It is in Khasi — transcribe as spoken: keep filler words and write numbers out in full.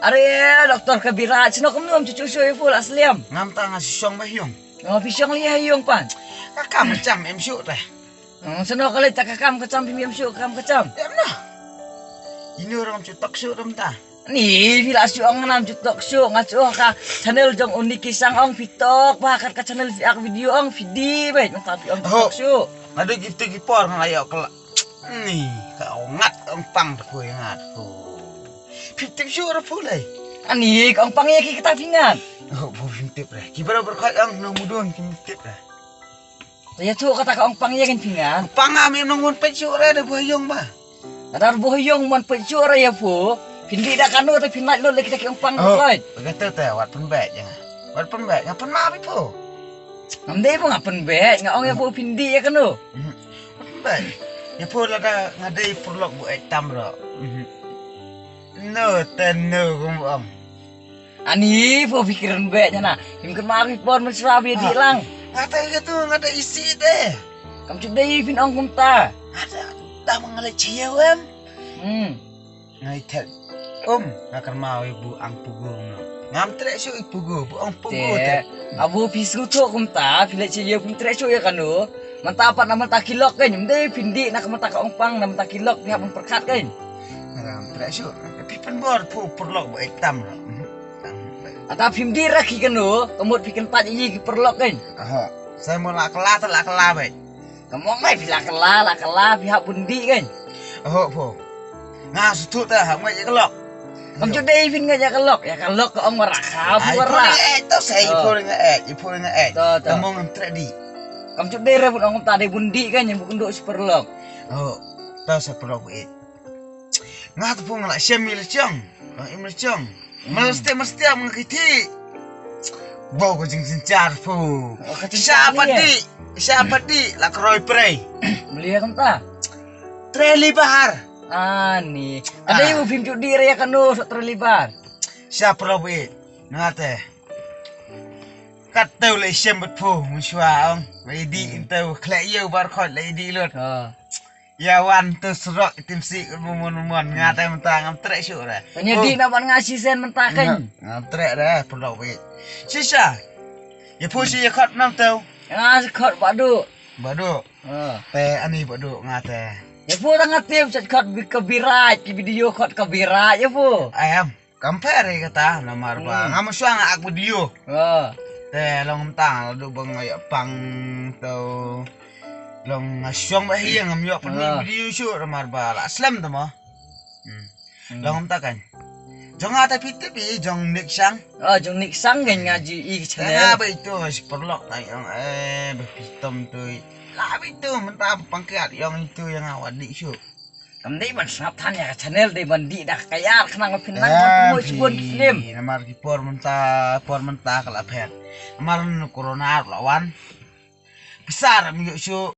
Are, Doktor Kabira, shano kumno ym ju shu ïa phi la slem? Ngam tang nga shong ba hiong. Oh, phi shong lei ha ïong pan. Ka kam ka jam em shu te. Hmm, shano ka lei ta ka kam ka jam, phi ym shu ka kam ka jam. Em na. Ino ram shu tok shu ram ta. Ni, phi la shu ong ngam shu tok shu, nga shu ka channel jong u Nicky Sang ong phi tok, ba kat ka channel phi ak video ong phi dih beit, ong ka phi ong shu tok shu. Nga dei ki tu ki por nga ïoh ka la. Ni, ka ong ngat ong pang ta phu ngat phu. Phi tip shu ra phu lei. Ani, ka ong pang ïa ki kata phi ngat. Oh, phu phi tip re. Ki bra bra khot ong no mudon ki tip re. Te ïa chu kata ka ong pang ïa kan phi ngat. Pang am im nong won peit shu re da bu ïong ba. Kadar bu ïong mon peit shu re ïa phu. Phin dih da kano te phin lait lut lei kita ki ong pang. Oh, khot. Kata te wat pynbeit ïa nga. Wat pynbeit nga pynma phi phu. Ngam dei phu nga pynbeit nga ong ïa phu phin dih ïa kano. Mhm. Wat pynbeit. Ïa phu lada nga dei pyrlok bu eit tam ro. Mhm. No te no kum ong. Ani phu phi kren beit ïa na. Him kren ma phi por mynshuwa phi dih lang. Nga te ïa tu nga te isi te. Kam chu dei phin ong kumta. Nga te da ma nga leit sha ïew em. Hmm. Ngai thet. Um, nga kyrmai bu ang pugu no. Ngam treh shu i pugu, bu ang pugu te. Abu phi shu tho kumta, phi leit sha ïew phi treh shu ïa kano. Mynta pat na mynta ki lok kein, ym dei phin dih na ka mynta ka ong pang, na mynta ki lok phi hap ban pyrkhat kein. Ngam treh shu, phi pynbor phu pyrlok bu eit tam no. Ata phim dih ra ki kano, ka mut phi kyntait ïa ki pyrlok kein. Aha, sa mo la kylla te la kylla beit. Ka mong ngai phi la kylla, la kylla, phi hap bun dih kein. Oho phu. Nga shu tu te hap ngai ïa ka lok. Kam ju dei phin ngai ïa ka lok, ïa ka lok ka ong wara kha phu wara. Ai phu ngai eh, to sai phu ngai eh, phu ngai eh. To to. Ka mong ngam treh dih. Kam ju dei re bun ong ta dei bun dih kein, ïa bun duk super lok. Oh, to sa pyrlok beit. Nga tu phu nga la shem i la chong. Nga im la chong. Mesti mesti am nga kiti. Bau ka jingsynshar phu. Sha padi, sha padi la kroi prei. Beli ya kanta. Treli bahar. Ani. Ada ibu phim judi raya kanu sok treli bahar. Sha probi. Nga te. Kat tau la shem bet phu mynshuwa ong. La idi intau khlek yau bar khot la idi lut. Ïa wan tu surok tim si mon mon nga te mynta ngam treh shu re. Tanya di na wan nga sisen mynta kan. Ngam treh re pulok wi. Shisha. Ïa phu shi ïa khot nang tu. Nga shi khot badu. Badu. Te ani badu nga te. Ïa phu tang nga tip chat khot ka birai ki video khot ka birai ïa phu. Ayam. Kam pher ïa kata namar ba ngam shwa nga ak video. Te long mynta la du ba nga ïoh pang to long nga shong ba hi ngam ïoh pynmih video shu namar ba la slem te mo. Long mynta kan. Jong nga te phi tip i jong Nick Sang. Oh, jong Nick Sang kan nga ju i ki channel. Nga ba itu shi pyrlok ta ong eh ba phi tom tu. La ba itu mynta pangkiat ong itu ïa nga wat dih shu. Kam dei ban sngap than ïa ka channel dei ban dih da ka ïar khnang ba phin nang ban promote shibun ki film. Namar ki por mynta por mynta ka la phet. Namar corona la wan. Pisa ram ïoh shu